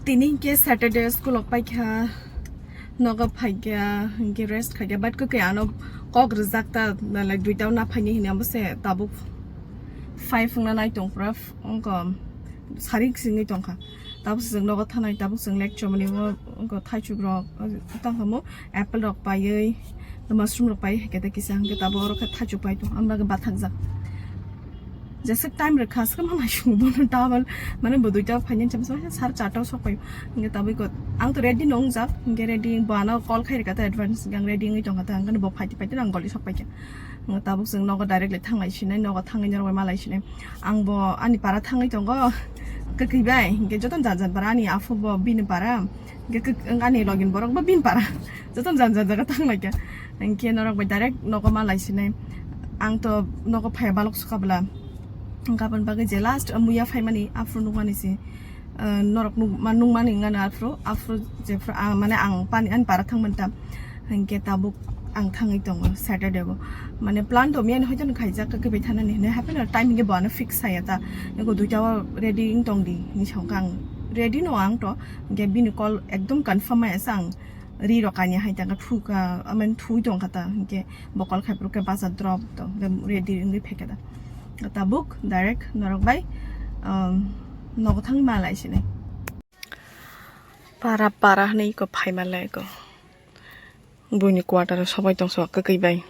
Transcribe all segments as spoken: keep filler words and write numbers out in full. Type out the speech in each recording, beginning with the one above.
Tini hinkhe Saturday school rok paikha, nogo phaikha, hinkhe rest khaikha, but kwkwi ano kok rwjak ta, like, duita o na phaini hinwi amo se tabuk five wngna nai tong pura, wngkha sari singwi tongkha. Tabuk se chwng nogo thanai, tabuk chwng lecture mani o, wngkha thaichuk rok, tang khamu apple rok paiwi, mushroom rok pai, hinkhe ta kisa hinkhe tabuk oro khe thaichuk pai tong, ang bagwi bathakjak. Jeswk time rwkha, swkang ma naising bono double, mane bo duita phaini chamsa sar charta o sok pai. Hinkhe tabuk ko, ang to ready no wngjak, hinkhe ready bo ano call khai rwkha ta advance, ang ready wngwi tongkha ta, ang bo phaidi phaidi ang goli sok paikha. Hinkhe tabuk chwng nogo directly thanglai sinai, nogo thangwi norok bai malai sinai. Ang bo ani para thangwi tongo, kwkwi bai, hinkhe jotono jan jan para ani aphuru bo bini para, hinkhe kwk-, ani login borok bo bini para, jotono jan jan jaga thanglaikha. Hinkhe norok bai direct nogo malai sinai. Ang to nogo phaiya balok sukha bwla. Gabon bagwi je last muya phaimani aphuru nukmani se, ah, norok nuk-, ma-, nukmani wngano aphuru, aphuru jephuru ang, mane ang pani ani para thangmani ta. Hinkhe tabuk ang thangwi tongo Saturday bo. Mane plan to miyani hoito no khaijak, kwkwi bai thanani hinwi hapheno time hinkhe bo ano fix saya ta. Eko duita o ready wng tongdi hinwi songkha ang. Ready no ang to, hinkhe bini call ekdom confirm maya se ang. Ri rok kanya hai tangka thuka, amen thui tongkha ta, hinkhe bokol khai purkhe basa drop to, hinkhe ready wngwi phaikha ta. Tabuk direct norok bai, um, nogo thangwi malai sinai. Para para hinwi eko phai malai eko. Buini quarter o sobai tongso kwkwi bai.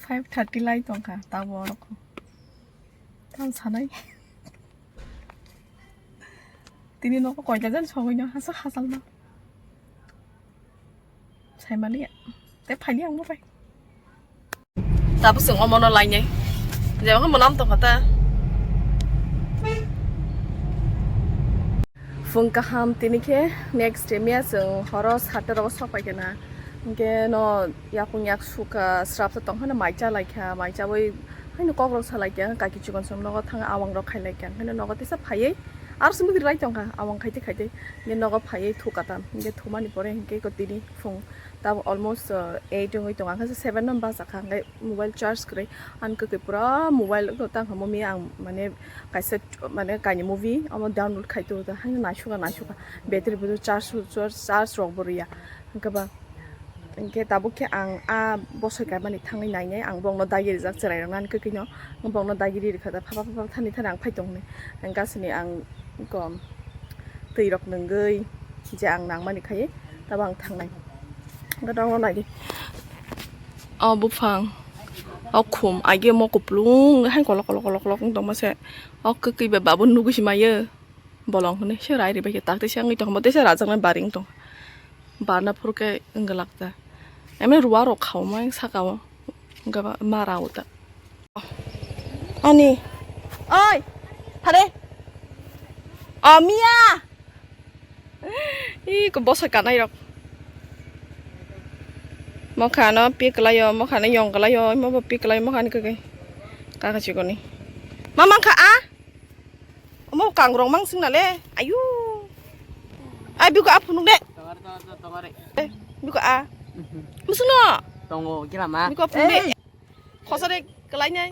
Five thirty lai tongkha, tabo orok. Tam sanai. Tini nogo koita jan sogwi no hasa hasal ma. Saimaliya. Te phaini ang bo pai. Tabuk chwng omono lainai. Jeba khe mwnam tongkha ta. Phung kaham tini khe next day miya chwng horo satta rogo sok pai khe na. Hinkhe no yakung yak sukha srapsa tong hwnwi mai cha lai kha, mai chawi haino kok rok sa lai kha, kaki chikon song nogo thang awang rok khai lai kha, haino nogo tesa phaiwi aro se mugri lai tong kha, awang khai tei khai tei hinkhe nogo phaiwi thukha ta, hinkhe thumani pore hinkhe eko tini phung tabo almost, uh, eight wngwi tongo, ang khe seven no bachakha, hinkhe mobile charge kwrwi ani kwkwi pura mobile tang kha mummy ang mane kaisa mane kaini movie omo download khai tongo ta, haino naisukha naisukha battery bo charge charge rok bo rwya hinkhe ba. Hinkhe tabuk khe ang a bosoi kaimani thangwi nainai, ang bokno dagi rijak chwrairokno ani kwkwi no, bokno dagi ri rwkha da, phapa phapa thani thani ang phai tong hwnwi. Ang gasini ang kom twi rok nungwi je ang nangmani khai tabo ang thangnai. Hinkhe tabukno naidi. O buphang, o khum, agi mo kuplung hai kolok kolok kolok kolok wng tongma se. O kwkwi bai babun nugwi se maiyo. Bolong hwnwi se rai ribai khe tak tei se wngwi tongma tei se rajaknai bari wng tong. Barna phuru khe wngwlak ta. Emne ruwa rok khauma saka o wngkha ba mara o ta. Ani. Oi. Phare. O miya. Ih, ko bosoi kanai rok. Mokha no pi kwlaio, mokha no yong kwlaio, imo bo pi kwlaio, mokha ni kwkwi. Kaka chikoni. Mama kha a? Omo kangrok mang sing nale. Ayu. Ai biko a phunuk de. Tongare, tongare, tongare. Eh, biko a. Mhm. Musuno. Tongo, kira ma? Biko a phunuk de. Khosade kelainai.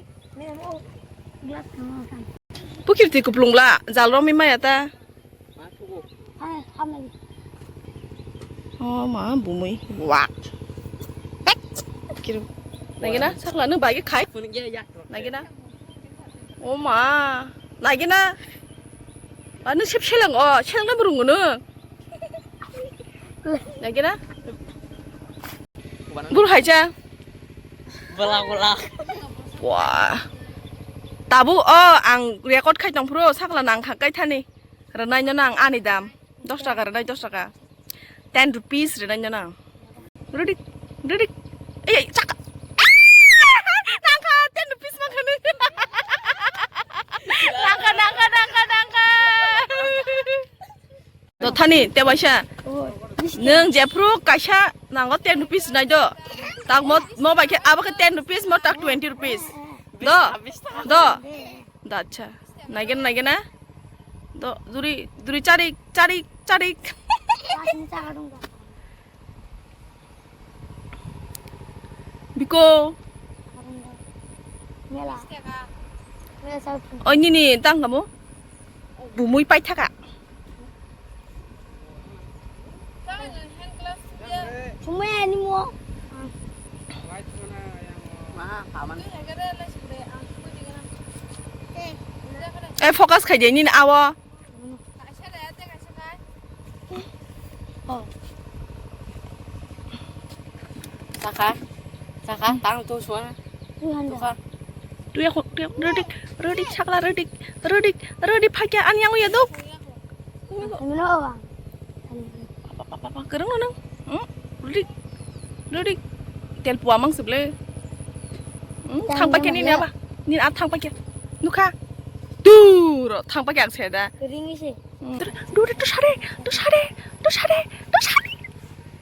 Pukirti kuplung bla, jalrok mi maya ta. Oh ma, bumui. Wak. Pek. Kiru. Nagina, sakla nung bagi khai. Nagina. Oh ma. Nagina. Anu sep selang, oh, selang na burung nung. Nagina. Bur haja. Belak, belak. Wah. Tabu, oh, ang record khai tong phuru, sakla nang kha kai thani. Rwnai no nang ani dam. Dos taka rwnai, dos taka. Ten rupees rwnai no nang. Ready? Ready? Ei, ei, chaka. Nang kha, ten rupees mang kha nung. Nang kha, nang kha, nang kha, nang kha. To thani, te baisa. Nung jephru kaisa nango ten rupees nai do. Tak mo, mo bai khe, abo khe ten rupees, mo tak twenty rupees. Do, do. Da, acha. Naigena, naigena. Do, duri, duri charik, charik, charik. Biko. Mela. Mela sa. Oi, nini tang kamu? Bumui paithaka. Sumaya ni mo. Eh, focus khai de nini awo. Saka, saka, tang tu suana. Tuhan dah. Tuya kok, tuya, redik, redik, sakla, redik, redik, redik, phakya, ani yang uya dok. Papa, papa, papa, kereng lo nang. Hmm? Redik, redik. Tel pua mang seble. Hmm? Thang pakya ni apa? Ni a thang pakya. Nukha. Tu ro, thang pakya ang seda. Kering isi. Dore, dore, to sare, to sare, to sare, to sare.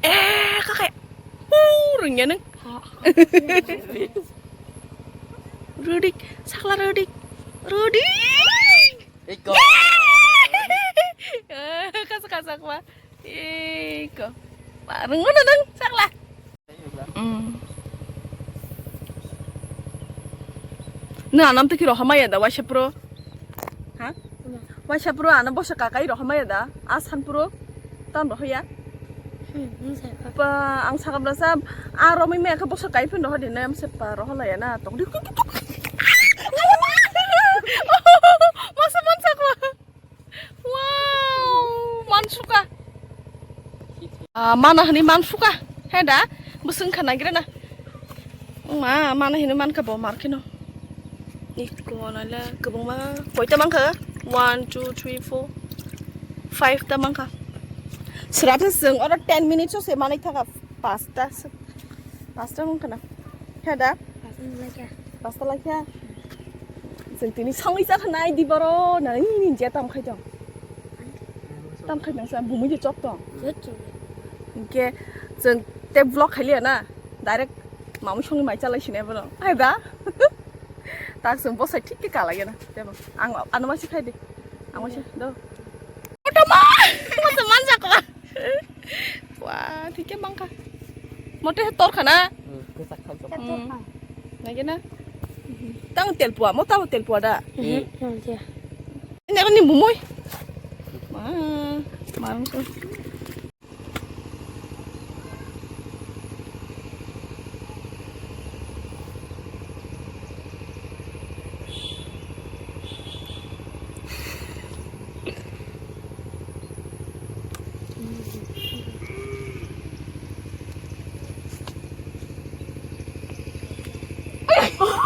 Eh, kakai. Uh, rengya neng. Rudik, sakla rudik. Rudik. Iko. Eh, kasak kasak wa. Iko. Parung mana neng, sakla. Hmm. Nang anam tiki rohama ya da, waisa pro. Ha? Waisa pro, ana bosa kakai rohama ya da. Asan pro. Tan rohaya. Hmm, hmm, saya. Pa, ang sakam rasa, a romai me ka bosa kai pun rohadi na, am sepa rohala ya na. Tong di. Masa mansa ko. Wow, mansuka. Ah, mana hini mansuka. He da, busung khana gira na. Ma, mana hini manka bo markino. Iko nala, kebong ma, koita manka? One, two, three, four, five ta manka. Serap se seng, oro ten minutes se manai thaka, pasta se. Pasta manka na. He da? Pasta laikha. Pasta laikha. Seng tini sangwi sa khanai di boro, na ni ni je tam khai dong. Tam khai nang sa bumui je chok tong. Chok chok. Hingke chwng te vlog khailiya na, direct mamui songni mai chalai sinai bono. Hai ba? Tak chwng bosai thik khe kalaiya na. Tebo ang ano masi khai di. Ang masi do. Otoma! Masa manjak ko. Wah, thik khe mangkha. Mote tor khana. Hmm, kesak kham sok. Hmm. Nai gena. Tang telpua, mo tang telpua da. Hmm. Ini apa nih bumui? Wah, marung tuh.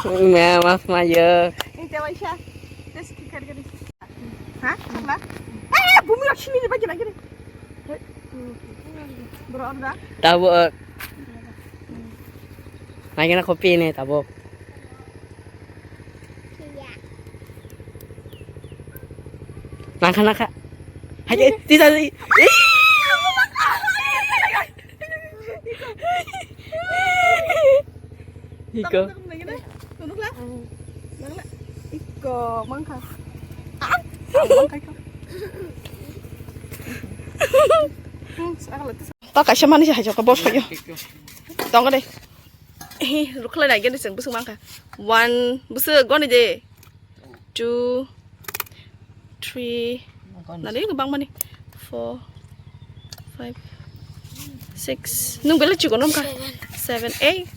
Mama, mama, ya. Ini cewek siapa? Terus kita gini. Ha? Sakla? Eh, bumi rok sini bagi lagi ni. Bro, anda? Tabuk. Lagi na kopi ni tabuk. Nangka nangka. Hai, tidak. Iko. Iko mangkha. Ah, mangkha iko. Hmm, sakala tu. Ta kaisa mani se hai jok bos khayo. Tong de. He, rukhlai nai gani seng busung mangkha. One, busung goni de. Two, three, nani kwbang mani? Four, five, six. Nung belai chikon nung kha? Seven, eight,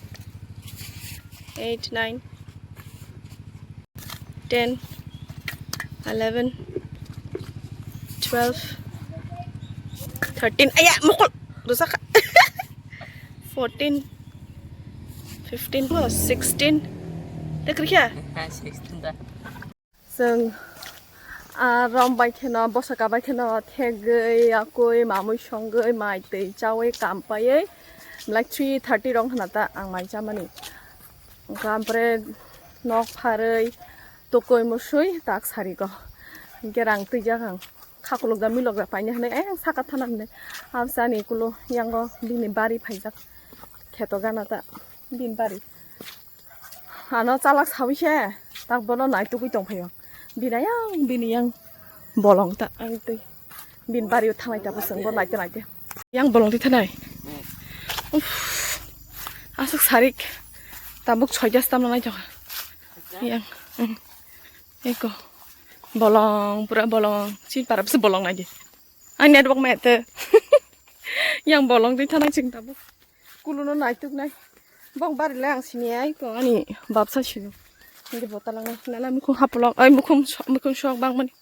eight, nine, ten, eleven, twelve, thirteen. Aya, mukul. Rusak. Fourteen, fifteen, sixteen. Te kwrwi kha? Sixteen ta. Chwng, ah, rom bai kheno, bosaka bai kheno thegwi, yakwi, mamwi songwi, mai twi chawi, kampaiwi, belai three thirty rong hwna ta ang mai chamani. Wngkha ampre nok pharwi, tukui musui, tak sarigo. Hinkhe rang twijak ang. Khakulok da milok da paine hwnwi, ayang saka thana hwnwi. Absani kulo yango bini bari phaijak. Kheto gana ta bini bari. Ano chalak sawi se, tak bono nai tugui tong phaio. Bini yang, bini yang bolong ta ang twi. Bini bario thangnai ta bwswng bo naite naite. Yang bolong twi thanai. Uff. Aswk sarik. Tabuk soita stamna nai tongkha. Yang. Hmm. Eko. Bolong, pura bolong. Chini para bisi bolong nai di. Ang network mete. Yang bolong di thanai ching tabuk. Kuluno naituk nai. Bong bari le ang sini ai ko ani babsa sino. Hindi botalang nai. Nala mukhung hapulok. Ai mukhung so-, mukhung sok bang mani.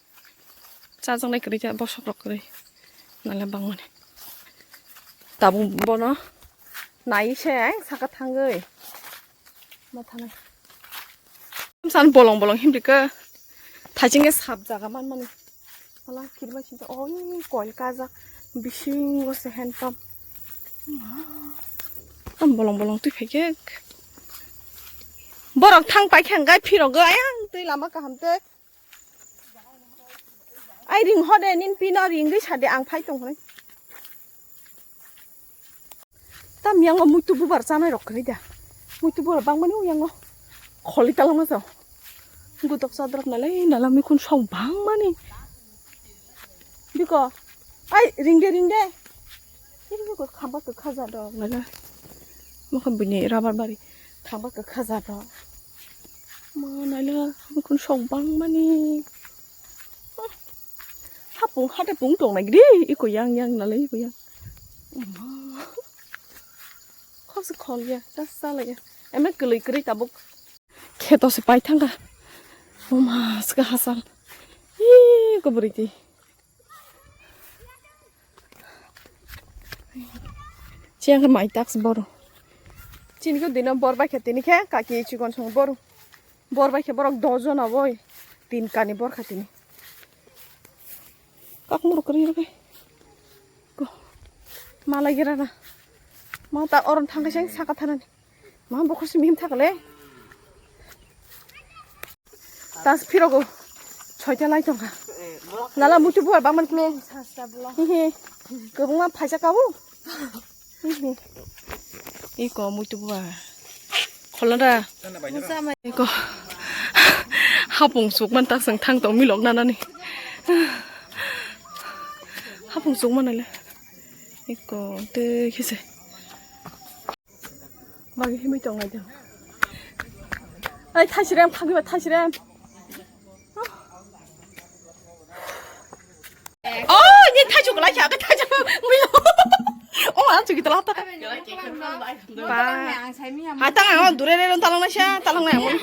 Chajak nai kwrwi ta bosok rok kwrwi. Nala bang mani. Tabuk bono nai se ang saka thangwi. Ma thanai. San bolong bolong himri ka. Thajing ke sap jaga man mani. Hala kirba chinta oi koil kajak. Bising go se hand pump. Am bolong bolong twi phai khe. Borok thang pai khe ang gai phirok go ayang twi lama kaham twi. Ai ring hode nin pino ring ri sade ang phai tong hoi. Tam yango muitu bubar chanai rok kwrwi da. Muitu bubar bangmani o yango. Kholi talangma sa. Gutok sadrak nalai nala mikun sok bangmani. Biko. Ai ringde ringde. Ini ko khamba ke khaja dok nala. Mokha bini rabar bari khamba ke khaja dok. Ma nala mikun sok bangmani. Hapung hate pung tong nai gidi iko yang yang nalai iko yang. Khok se khol ya, ta sa la ya. Eme kwlwi kwrwi tabuk. Kheto se pai thangkha. Oma ska hasal. Ih, ko bwrwi ti. Chiyang khe mai tak se boru. Chini ko dino bor bai khe tini khe kaki chikon song boru. Bor bai khe borok dojon aboi tin kani bor kha tini. Kak muruk kari rok. Ko. Malai gira na. Ma ta oron thang kaisa saka thanani. Ma bokor simi him thakle. Tas phirogo. Soita lai tongkha. Nala muitu buar bangman kle. Sasta bulo. Hihi. Kobongma phaisa kabu. Iko muitu bua. Kholanda. Iko. Hapung sukman ta seng thang tong milok nanani. Hapung sukman ale. Iko te khese. Bagi himai tong nai. Ai thaisirem khagiba thaisirem. Oh, ini thajuk lai kha, thajuk milo. Oh, ang chuki tala ta. Ba. Hatang ang dure re talang na sha, talang na ang. Ni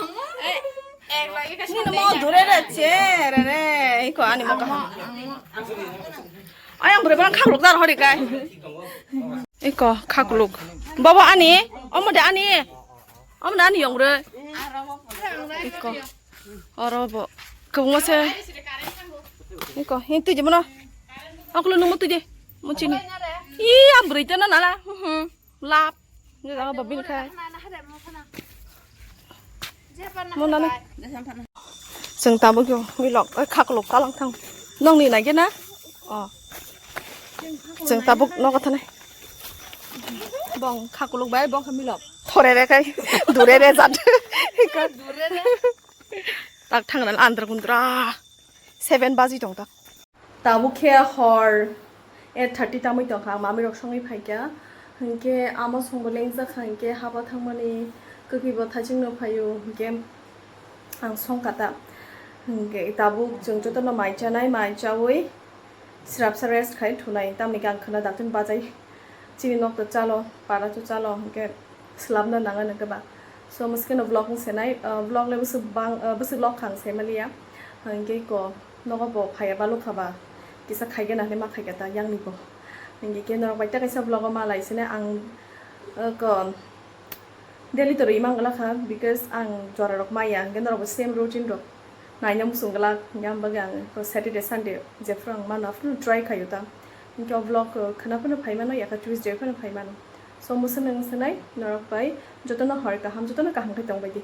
mo dure re che re re. Iko ani mo ka. Ay ang dure bang khak lok dar hori kai. Iko khak lok. Baba ani, omo de ani. Omo de ani yong re. Iko. Oro bo. Kwbangma se. Iko, hin twi jemano. Akulo nungmo twi je. Muchini. Ih, am bwrwi tano nala. Hmm. Lap. Ni jaga bo bil khai. Mo nana. Chwng tabuk yo milok, oi, khaklok talang thang. Nongni nai gena? Oh. Chwng tabuk nogo thanai. Bong khaklok bai, bong khe milok. Thore re kai. Dure re jat. Tak thang nal andra kundra. Seven baji tong tak. Tabuk khe hor eight thirty tamui tongkha, ang mamirok songwi phaikha. Hinkhe amo songbo lengjakha, hinkhe haba thangmani kwkwibo thachingno phaio, hinkhe ang songkha ta. Hinkhe tabuk chwng jotono mai chanai, mai chaui srapsa rest khai thunai. Tamni khe ang khwna daktin bajai. Chini nok to chalo, para to chalo, hinkhe swlamna nangani khe ba. So, mwskeno vlog wng senai, ah, vlog le bwswk bang, ah, bwswk log khang se maliya. Hinkhe ko, nogo bo phaiya balukha ba, kisa khaigena hinwi ma khaikha ta yangni bo. Hinkhe khe norok bai tei kaisa vlog o ma lai sene ang, ah, ko, daily to rwi mang glak kha, because ang jora rok maya, hinkhe norok bo same routine rok. Naina muchung glak, hinkhe ang bagwi ang Saturday, Sunday jephru ang mano aphuru try khaio ta. Hinkhe o vlog, uh, khwna phano phai mano, yaka Tuesday phano phai mano. So, mwswk nang swnai, norok bai jotono hor kaham, jotono kaham khe tongbai di.